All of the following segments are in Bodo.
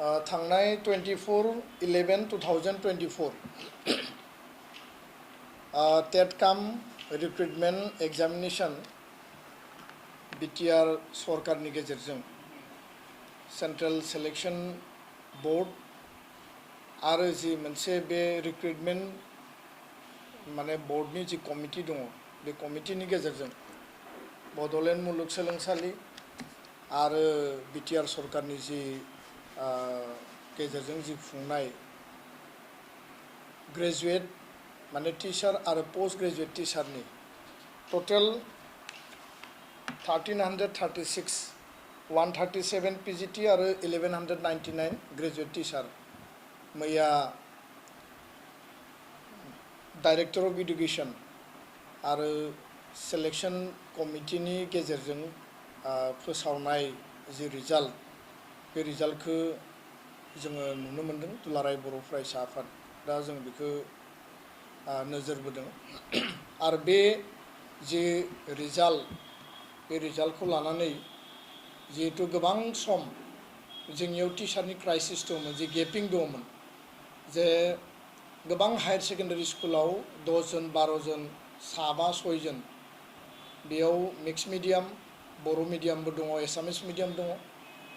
थांनाय 24/11/2024 टेट काम रिक्रुटमेंट एग्जामिनेशन बिटिआर सरकारनि गेजेरजों सेंट्रल सिलेक्शन बोर्ड आरो जि मोनसे बे रिक्रुटमेंट माने बोर्डनि जि कमिटि दङ बे कमिटिनि गेजेरजों बड'लेण्ड मुलुगसोलोंसालि आरो बिटिआर सरकारनि जि गेजेरजों जि खुंनाय ग्रेजुएट माने टीचार आरो पोस्ट ग्रेजुएट टीचारनि टोटल 1336 137 पीजीटी आरो 1199 ग्रेजुएट टीचार मैया डायरेक्टर ऑफ एडुकेशन आरो सिलेक्शन कमिटिनि गेजेरजों फोसावनाय जि रिजाल्ट बे रिजाल्टखौ जोङो नुनो मोनदों दुलाराय बर' फरायसा आफाद दा जों बेखौ नोजोर बोदों आरो बे जि रिजाल्ट बे रिजाल्टखौ लानानै जिहेतु गोबां सम जोंनियाव टीचारनि क्राइसिस दंमोन जि गेपिं दंमोन जे गोबां हायर सेकेन्डारि स्कुलाव 10 जन 12 जन 7 6 जन बेयाव मिक्स मिडियाम बर' मिडियामबो दङ एसामिस मिडियाम दङ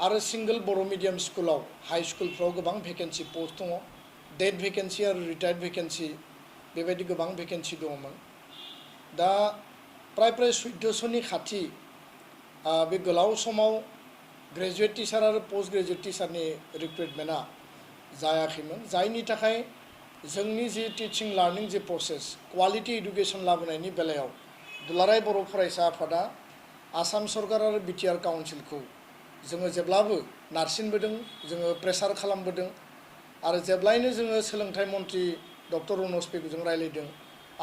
आरो सिंगल बर' मिडियाम स्कुलाव हाई स्कुलफ्राव गोबां भेकेन्सि पोस्ट दङ डेट भेकेन्सि आरो रिटायार्ड भेकेन्सि बेबायदि गोबां भेकेन्सि दङमोन दा प्राय 1400नि खाथि बे गोलाव समाव ग्रेजुएट टीचार आरो पोस्ट ग्रेजुएट टीचारनि रिक्रुटमेन्टआ जायाखैमोन जायनि थाखाय जोंनि जि टीचिं लार्निं जि प्रसेस क्वालिटी एडुकेशन लाबोनायनि बेलायाव दुलाराय बर' फरायसा आफादा आसाम सरकार आरो बिटिआर काउन्सिलखौ जोङो जेब्लाबो नारसिनबोदों जोङो प्रेसार खालामबोदों आरो जेब्लायनो जोङो सोलोंथाइ मन्त्रि डक्टर रनज पेगुजों रायलायदों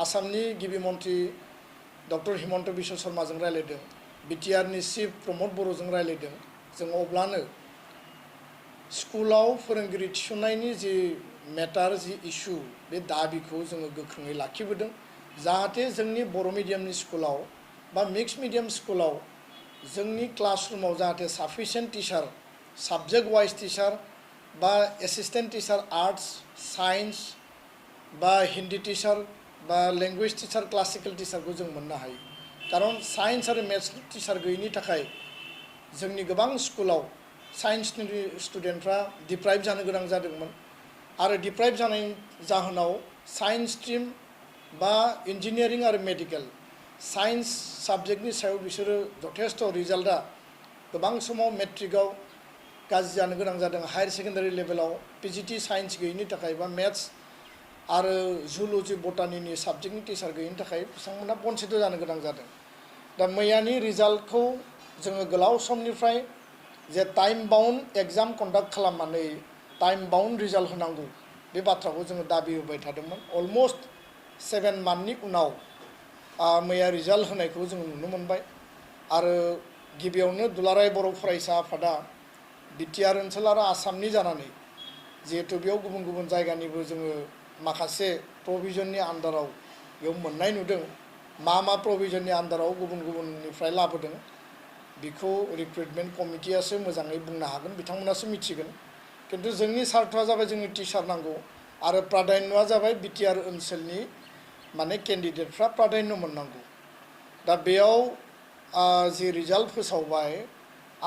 आसामनि गिबि मन्त्रि डक्टर हिमन्त बिश्व शर्माजों रायलायदों बिटिआरनि चिफ प्रमद बर'जों रायलायदों जों अब्लानो स्कुलाव फोरोंगिरि थिसननायनि जि मेटार जि इशु बे दाबिखौ जोङो गोख्रोङै लाखिबोदों जाहाथे जोंनि बर' मिडियामनि स्कुलाव बा मिक्स मिडियाम स्कुलाव जोंनि क्लासरूमाव जाहाथे sufficient teacher subject wise teacher बा एसिस्टेंट टीचार आर्ट्स साइंस बा हिंदी टीचार बा लैंग्वेज टीचार क्लासिकल टीचारखौ जों मोननो हायो कारण साइंस आरो मैथ्स टीचार गैयिनि थाखाय जोंनि गोबां स्कुलाव साइंसनि स्टुडेन्टफ्रा डिप्राइभ जानो गोनां जादोंमोन आरो डिप्राइभ जानायनि जाहोनाव साइंस स्ट्रीम बा इंजिनियारिं आरो मेडिकल साइंस साबजेक्टनि सायाव बिसोरो जथेस्थ रिजाल्टआ गोबां समाव मेट्रिकआव गाज्रि जानो गोनां जादों हायर सेकेन्डारि लेभेलाव पीजीटी साइंस गैयिनि थाखाय बा मैथ्स आरो जुल'जि बटानिनि साबजेक्टनि टीचार गैयिनि थाखाय बिथांमोना बन्चित जानो गोनां जादों दा मैयानि रिजाल्टखौ जोङो गोलाव समनिफ्राय जे टाइम बाउन्ड एग्जाम कन्डाक्ट खालामनानै टाइम बाउन्ड रिजाल्ट होनांगौ बे बाथ्राखौ जोङो दाबि होबाय थादोंमोन अलमोस्ट 7 मान्थनि उनाव मैया रिजाल्ट होनायखौ जों नुनो मोनबाय आरो गिबियावनो दुलाराय बर' फरायसा आफादा बिटिआर ओनसोल आरो आसामनि जानानै जिहेतु बेयाव गुबुन गुबुन जायगानिबो जोङो माखासे प्रभिजननि आन्दाराव बेयाव मोननाय नुदों मा प्रभिजननि आन्दाराव गुबुन गुबुननिफ्राय लाबोदों बेखौ रिक्रुटमेन्ट कमिटियासो मोजाङै बुंनो हागोन बिथांमोनासो मिथिगोन किन्तु जोंनि सार्थआ जाबाय जोंनि टीचार नांगौ आरो प्राधान्यआ जाबाय बिटिआर ओनसोलनि माने केन्डिडेटफ्रा प्राधान्य मोननांगौ दा बेयाव जि रिजाल्ट फोसावबाय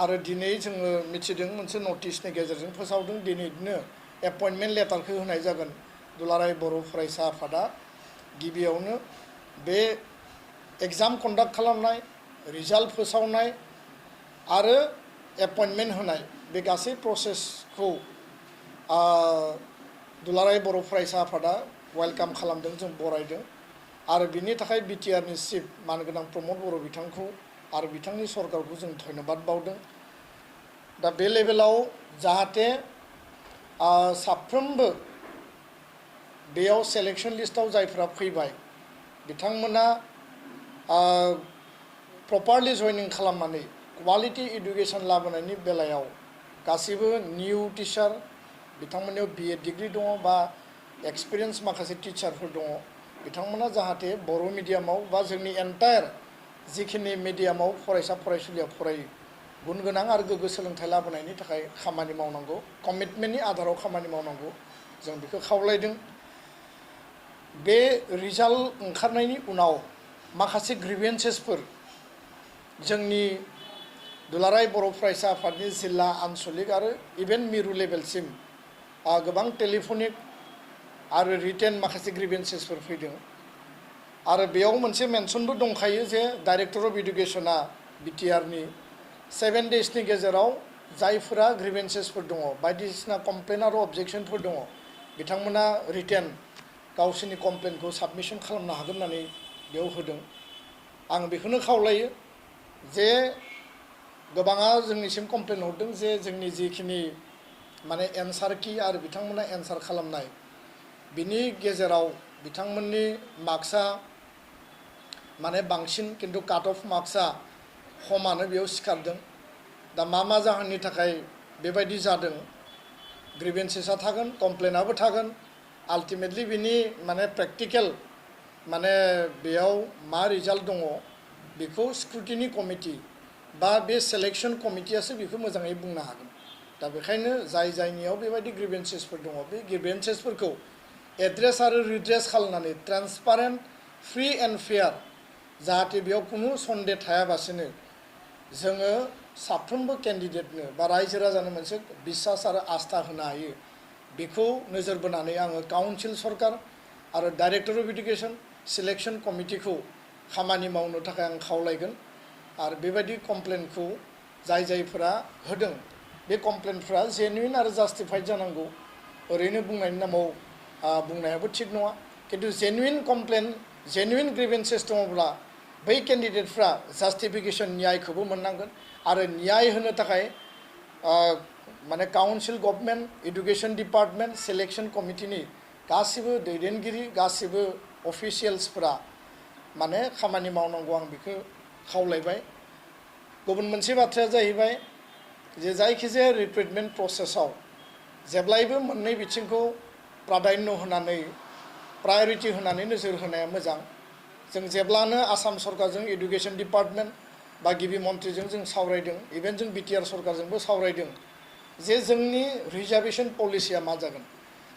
आरो दिनै जोङो मिथिदों मोनसे नटिसनि गेजेरजों फोसावदों दिनैनो एपइन्टमेन्ट लेटारखौ होनाय जागोन दुलाराय बर' फरायसा आफादा गिबियावनो बे एग्जाम कन्डाक्ट खालामनाय रिजाल्ट फोसावनाय आरो एपइन्टमेन्ट होनाय बे गासै प्रसेसखौ दुलाराय बर' फरायसा आफादा वेलकाम खालामदों जों बरायदों आरो बिनि थाखाय बिटिआरनि चिफ मानगोनां प्रमद बर' बिथांखौ आरो बिथांनि सरकारखौ जों धन्यबाद बावदों दा बे लेभेलाव जाहाथे साफ्रोमबो बेयाव सेलेक्शन लिस्टआव जायफ्रा फैबाय बिथांमोना प्रपारलि जयनिं खालामनानै क्वालिटी एडुकेशन लाबोनायनि बेलायाव गासैबो निउ टीचार बिथांमोननियाव BA डिग्री दङ बा एक्सपिरियेन्स माखासे टीचारफोर दङ बिथांमोना जाहाथे बर' मिडियामाव बा जोंनि एन्टायार जिखिनि मिडियामाव फरायसा फरायसुलिया फरायो गुन गोनां आरो गोग्गो सोलोंथाइ लाबोनायनि थाखाय खामानि मावनांगौ कमिटमेन्टनि आधाराव खामानि मावनांगौ जों बेखौ खावलायदों बे रिजाल्ट ओंखारनायनि उनाव माखासे ग्रिभेन्सेसफोर जोंनि दुलाराय बर' फरायसा आफादनि जिल्ला आनसलिक आरो इभेन मिरु लेभेलसिम गोबां टेलिफनिक आरो रिटेन माखासे ग्रिभेन्सेसफोर फैदों आरो बेयाव मोनसे मेनसनबो दंखायो जे डाइरेक्टर अफ इडुकेसना बिटिआरनि 7 डेजनि गेजेराव जायफोरा ग्रिभेन्सेसफोर दङ बायदिसिना कमप्लेन आरो अबजेक्सनफोर दङ बिथांमोना रिटेन गावसोरनि कमप्लेनखौ साबमिसन खालामनो हागोन होननानै बेयाव होदों आं बेखौनो खावलायो जे गोबाङा जोंनिसिम कमप्लेन हरदों जे जोंनि जिखिनि माने एन्सार कि आरो बिथांमोना एन्सार खालामनाय बिनि गेजेराव बिथांमोननि मार्क्सआ माने बांसिन किन्तु काट अफ मार्क्सआ खमानो बेयाव सिखारदों दा मा जाहोननि थाखाय बेबायदि जादों ग्रिभेन्सेसआ थागोन कमप्लेनाबो थागोन आल्टिमेटलि बिनि माने प्रेक्टिकेल माने बेयाव मा रिजाल्ट दङ बेखौ स्क्रुटिनि कमिटि बा बे सेलेक्सन कमिटियासो बेखौ मोजाङै बुंनो हागोन दा बेखायनो जायनियाव बेबायदि ग्रिभेन्सेसफोर दङ बे ग्रिभेन्सेसफोरखौ एड्रेस आरो रिड्रेस खालामनानै ट्रान्सपारेन्ट फ्रि एन्ड फेयार जाहाथे बेयाव खुनु सन्देह थायाबासिनो जोङो साफ्रोमबो केन्डिडेटनो बा रायजो राजानो मोनसे बिसास आरो आस्था होनो हायो बेखौ नोजोर बोनानै आङो काउन्सिल सरकार आरो डाइरेक्टर अफ इडुकेसन सिलेक्सन कमिटिखौ खामानि मावनो थाखाय आं खावलायगोन आरो बेबायदि कमप्लेनखौ जायफोरा होदों बे कमप्लेनफ्रा जेनुइन आरो जास्टिफाइड जानांगौ ओरैनो बुंनायनि नामाव बुंनायाबो थिग नङा किन्तु जेनुइन कमप्लेन जेनुइन ग्रिभेन्सेस दङब्ला बै केन्डिडेटफ्रा जास्टिफिकेसन न्यायखौबो मोननांगोन आरो न्याय होनो थाखाय माने council government education department selection कमिटिनि गासिबो दैदेनगिरि गासिबो अफिसियेल्सफोरा माने खामानि मावनांगौ आं बेखौ खावलायबाय गुबुन मोनसे बाथ्राया जाहैबाय जे जायखिजाया रिक्रुटमेन्ट प्रसेसआव जेब्लायबो मोननै बिथिंखौ प्राधान्य होनानै प्रायरिटि होनानै नोजोर होनाया मोजां जों जेब्लानो आसाम सरकारजों इडुकेसन डिपार्टमेन्ट बा गिबि मन्थ्रिजों जों सावरायदों इभेन जों बिटिआर सरकारजोंबो सावरायदों जे जोंनि रिजार्भेसन पलिसिया मा जागोन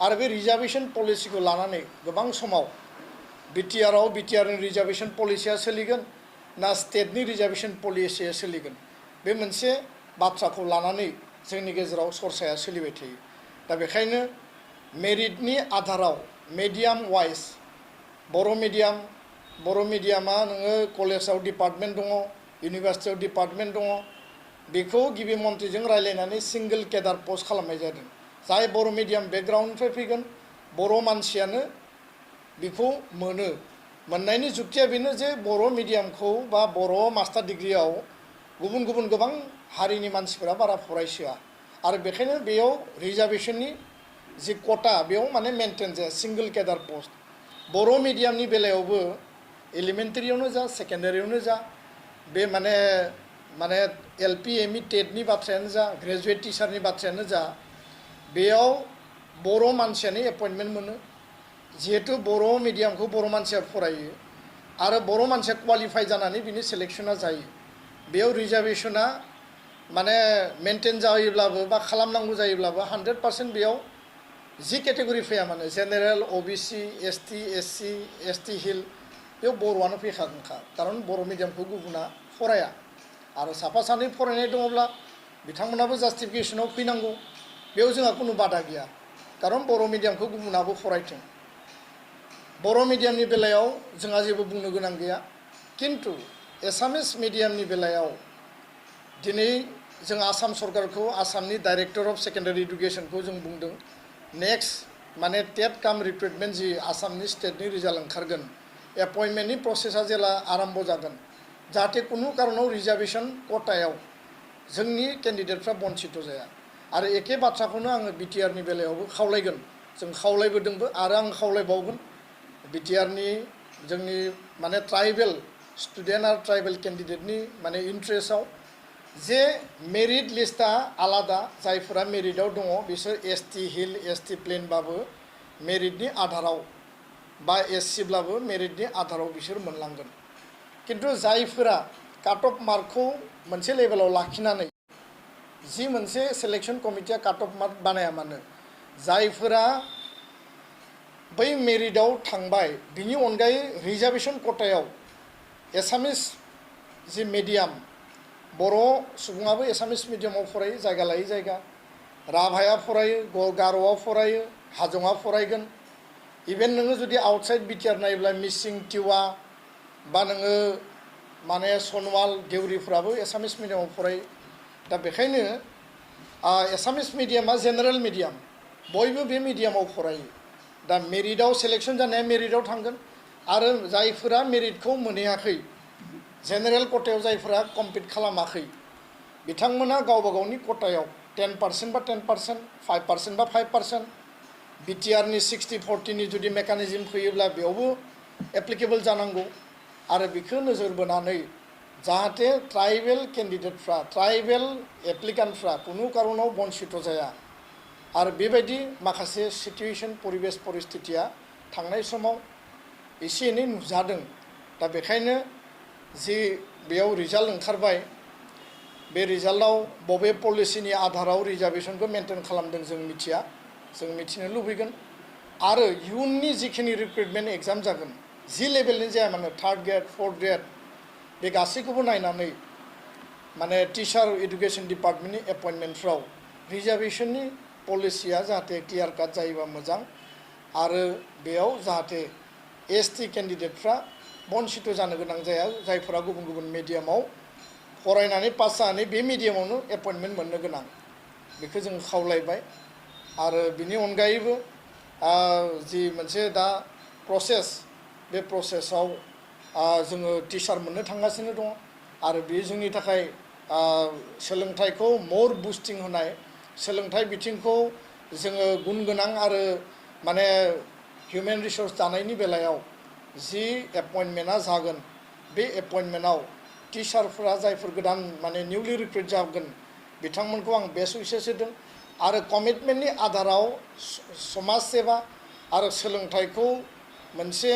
आरो बे रिजार्भेसन पलिसिखौ लानानै गोबां समाव बिटिआरनि रिजार्भेसन पलिसिया सोलिगोन ना स्टेटनि रिजार्भेसन पलिसिया सोलिगोन बे मोनसे बाथ्राखौ लानानै जोंनि गेजेराव सरसाया सोलिबाय थायो दा बेखायनो मेरिटनि आधाराव मिडियाम वाइज बर' मिडियामा नोङो कलेजाव डिपार्टमेन्ट दङ इउनिभार्सिटियाव डिपार्टमेन्ट दङ बेखौ गिबि मन्थ्रिजों रायलायनानै सिंगल केडार पस्ट खालामनाय जादों जाय बर' मिडियाम बेकग्राउन्डनिफ्राय फैगोन बर' मानसियानो बेखौ मोननायनि जुक्तिया बेनो जे बर' मिडियामखौ बा बर' मास्टार डिग्रियाव गुबुन गोबां हारिनि मानसिफोरा बारा फरायसोआ आरो बेखायनो बेयाव रिजार्भेसननि जि कटा बेयाव माने मेनटेन जाया सिंगल केडार पस्ट बर' मिडियामनि बेलायावबो एलिमेन्टारियावनो जा सेकेन्डारियावनो जा बे माने एलपि एमइ टेटनि बाथ्रायानो जा ग्रेजुवेट टिचारनि बाथ्रायानो जा बेयाव बर' मानसियानो एपइन्टमेन्ट मोनो जिहेतु बर' मिडियामखौ बर' मानसिया फरायो आरो बर' मानसिया क्वालिफाइ जानानै बिनि सेलेक्सना जायो बेयाव रिजार्भेसना माने मेनटेन जायोब्लाबो बा खालामनांगौ जायोब्लाबो 100% बेयाव जि केटेगरि फैया माने general OBC ST SC ST hill बेयाव बर'आनो फैखागोनखा खारन बर' मिडियामखौ गुबुना फराया आरो साफा सानै फरायनाय दङब्ला बिथांमोनाबो जास्टिफिकेसनाव फैनांगौ बेयाव जोंहा खुनु बादा गैया खारन बर' मिडियामखौ गुबुनाबो फरायथों बर' मिडियामनि बेलायाव जोंहा जेबो बुंनो गोनां गैया किन्तु एसामिस मिडियामनि बेलायाव दिनै जों आसाम सरकारखौ आसामनि डाइरेक्टर अफ सेकेन्डारि इडुकेसनखौ जों बुंदों नेक्स्ट माने टेट काम रिक्रुटमेन्ट जि आसामनि स्टेटनि रिजाल्ट ओंखारगोन एपइन्टमेन्टनि प्रसेसा जेला आरम्भ जागोन जाहाथे कुनु कारनाव रिजार्भेसन कटायाव जोंनि केन्डिडेटफ्रा बन्चित जाया आरो एखे बाथ्राखौनो आङो बिटिआरनि बेलायावबो खावलायगोन जों खावलायबोदोंबो आरो आं खावलायबावगोन बिटिआरनि जोंनि माने ट्राइबेल स्टुडेन्ट आरो ट्राइबेल केन्डिडेटनि माने इन्ट्रेस्टआव जे मेरिट लिस्टआ आलादा जायफोरा मेरिटआव दङ बिसोर एसटि हिल एसटि प्लेनबाबो मेरिटनि आधाराव बा एससिब्लाबो मेरिटनि आधाराव बिसोर मोनलांगोन किन्तु जायफोरा काट अफ मार्कखौ मोनसे लेभेलाव लाखिनानै जि मोनसे सिलेक्शन कमिटिया काट अफ मार्क बानाया मानो जायफोरा बै मेरिटआव थांबाय बिनि अनगायै रिजार्वेशन कोटायाव एसामिस जि मिडियाम बर' सुबुङाबो एसामिस मिडियामाव फरायो जायगा लायै जायगा राभाया फरायो गार'आ फरायो हाजंआ फरायगोन इभेन नोङो जुदि आउटसाइड बिटिआर नायोब्ला मिसिं टिवा बा नोङो माने सनवाल देउरिफ्राबो एसामिस मिडियामाव फरायो दा बेखायनो एसामिस मिडियामा जेनेरेल मिडियाम बयबो बे मिडियामाव फरायो दा मेरिटआव सिलेक्शन जानाया मेरिटआव थांगोन आरो जायफोरा मेरिटखौ मोनहैयाखै जेनेरेल कोटायाव जायफोरा कम्पिट खालामाखै बिथांमोना गावबा गावनि कोटायाव 10% बा 10%, 5% बा 5%, बिटिआरनि 60-40नि जुदि मेकानिजम फैयोब्ला बेयावबो एप्लिकेबल जानांगौ आरो बेखौ नोजोर बोनानै जाहाथे ट्राइबेल केन्डिडेटफ्रा ट्राइबेल एप्लिकान्टफ्रा कुनु कारनाव बन्सित जाया आरो बेबायदि माखासे सिचुएशन परिबेस परिस्थितिया थांनाय समाव एसे एनै नुजादों दा बेखायनो जि बेयाव रिजाल्ट ओंखारबाय बे रिजाल्टआव बबे पलिसिनि आधाराव रिजार्वेशनखौ मेनटेन खालामदों जों मिथिया जों मिथिनो लुबैगोन आरो इयुननि जिखिनि रिक्रुटमेन्ट एग्जाम जागोन जि लेभेलनि जाया मानो 3rd ग्रेड 4th ग्रेड बे गासैखौबो नायनानै माने टिचार एडुकेशन डिपार्टमेन्टनि एपइन्टमेन्टफ्राव रिजार्वेशननि पलिसिया जाहाथे क्लियार काट जायोबा मोजां आरो बेयाव जाहाथे एसटि केन्डिडेटफ्रा बन्सित जानो गोनां जाया जायफोरा गुबुन गुबुन मिडियामाव फरायनानै पास जानानै बे मिडियामावनो एपइन्टमेन्ट मोननो गोनां बेखौ जों खावलायबाय आरो बिनि अनगायैबो जि मोनसे दा प्रसेस बे प्रसेसआव जोङो टिचार मोननो थांगासिनो दङ आरो बे जोंनि थाखाय सोलोंथाइखौ मोर बुस्टिं होनाय सोलोंथाइ बिथिंखौ जोङो गुन गोनां आरो माने हिउमेन रिसोर्स दानायनि बेलायाव जि एपइन्टमेन्टआ जागोन बे एपइन्टमेन्टआव टिचारफोरा जायफोर गोदान माने निउलि रिक्रुट जागोन बिथांमोनखौ आं बेस्ट उइसेस होदों आरो कमिटमेन्टनि आधाराव समाज सेवा आरो सोलोंथाइखौ मोनसे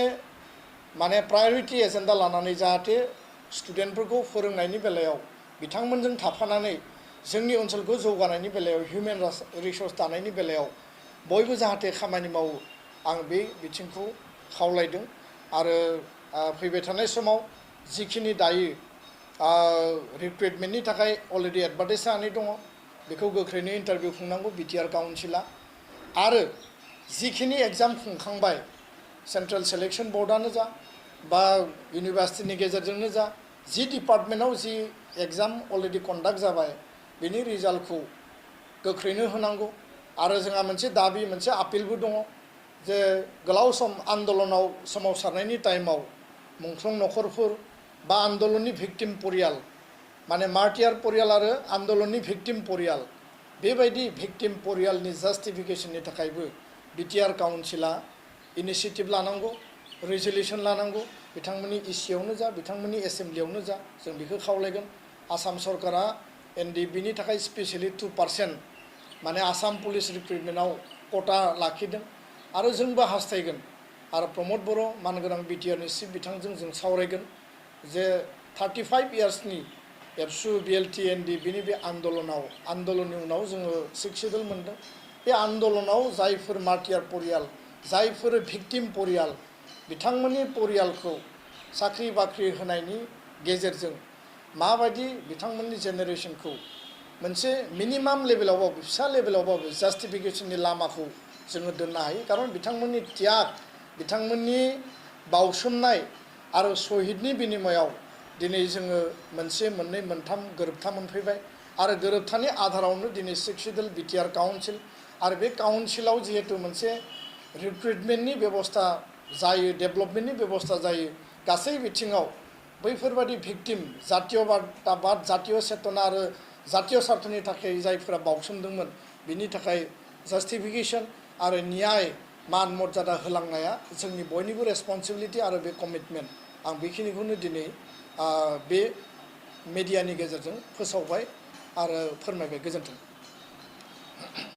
माने प्रायरिटि एजेन्डा लानानै जाहाथे स्टुडेन्टफोरखौ फोरोंनायनि बेलायाव बिथांमोनजों थाफानानै जोंनि ओनसोलखौ जौगानायनि बेलायाव हिउमेन रिसोर्स दानायनि बेलायाव बयबो जाहाथे खामानि मावो आं बे बिथिंखौ खावलायदों आरो फैबाय थानाय समाव जिखिनि दायो रिक्रुटमेन्टनि थाखाय अलरेडि एडभार्टाइज जानानै दङ बेखौ गोख्रैनो इन्टारभिउ खुंनांगौ बिटिआर काउन्सिला आरो जिखिनि एग्जाम खुंखांबाय सेन्ट्रेल सिलेक्शन बर्डआनो जा बा इउनिभार्सिटिनि गेजेरजोंनो जा जि डिपार्टमेन्टआव जि एग्जाम अलरेडि कन्डाक्ट जाबाय बेनि रिजाल्टखौ गोख्रैनो होनांगौ आरो जोंहा मोनसे दाबि मोनसे आपिलबो दङ जे गोलाव सम आन्दलनाव सोमावसारनायनि टाइमाव मुंख्लं नखरफोर बा आन्दलननि भिक्टिम परियाल माने मार्टियार परियाल आरो आन्दलननि भिक्टिम परियाल बेबायदि भिक्टिम परियालनि जास्टिफिकेशननि थाखायबो बिटिआर काउन्सिला इनिशिएटिभ लानांगौ रेजोलिउसन लानांगौ बिथांमोननि इसिआवनो जा बिथांमोननि एसेम्ब्लियावनो जा जों बेखौ खावलायगोन आसाम सरकारा एनडिबिनि थाखाय स्पेसियलि 2% माने आसाम पुलिस रिक्रुटमेन्टआव कोटा लाखिदों आरो जोंबो हास्थायगोन आरो प्रमद बर' मानगोनां बिटिआरनि चिफ बिथांजों जों सावरायगोन जे 35 इयार्सनि एबसु बिएलटि एनडिबिनि बे आन्दलननि उनाव जोङो 6 सिडुल मोनदों बे आन्दलनाव जायफोर मार्टियार परियाल जायफोर भिक्टिम परियाल बिथांमोननि परियालखौ साख्रि बाख्रि होनायनि गेजेरजों माबायदि बिथांमोननि जेनेरेशनखौ मोनसे मिनिमाम लेभेलावबाबो फिसा लेभेलावबाबो जास्टिफिकेशननि लामाखौ जोङो दोननो हायो खारन बिथांमोननि त्याग बिथांमोननि बावसोमनाय आरो शहीदनि बिनिमयाव दिनै जोङो मोनसे मोननै मोनथाम गोरोबथा मोनफैबाय आरो गोरोबथानि आधारावनो दिनै 6 सिडुल बिटिआर काउन्सिल आरो बे काउन्सिलाव जिहेतु मोनसे रिक्रुटमेन्टनि बेबस्था जायो डेभेलपमेन्टनि बेबस्था जायो गासै बिथिङाव बैफोरबादि भिक्टिम जातीयबाद जातीय चेतना आरो जातीय स्वार्थनि थाखाय जायफोरा बावसोमदोंमोन बिनि थाखाय जास्टिफिकेशन आरो न्याय मान मर्यादा होलांनाया जोंनि बयनिबो रेसपन्सिबिलिटि आरो बे कमिटमेन्ट आं बेखिनिखौनो दिनै बे मिडियानि गेजेरजों फोसावबाय आरो फोरमायबाय गोजोन्थों।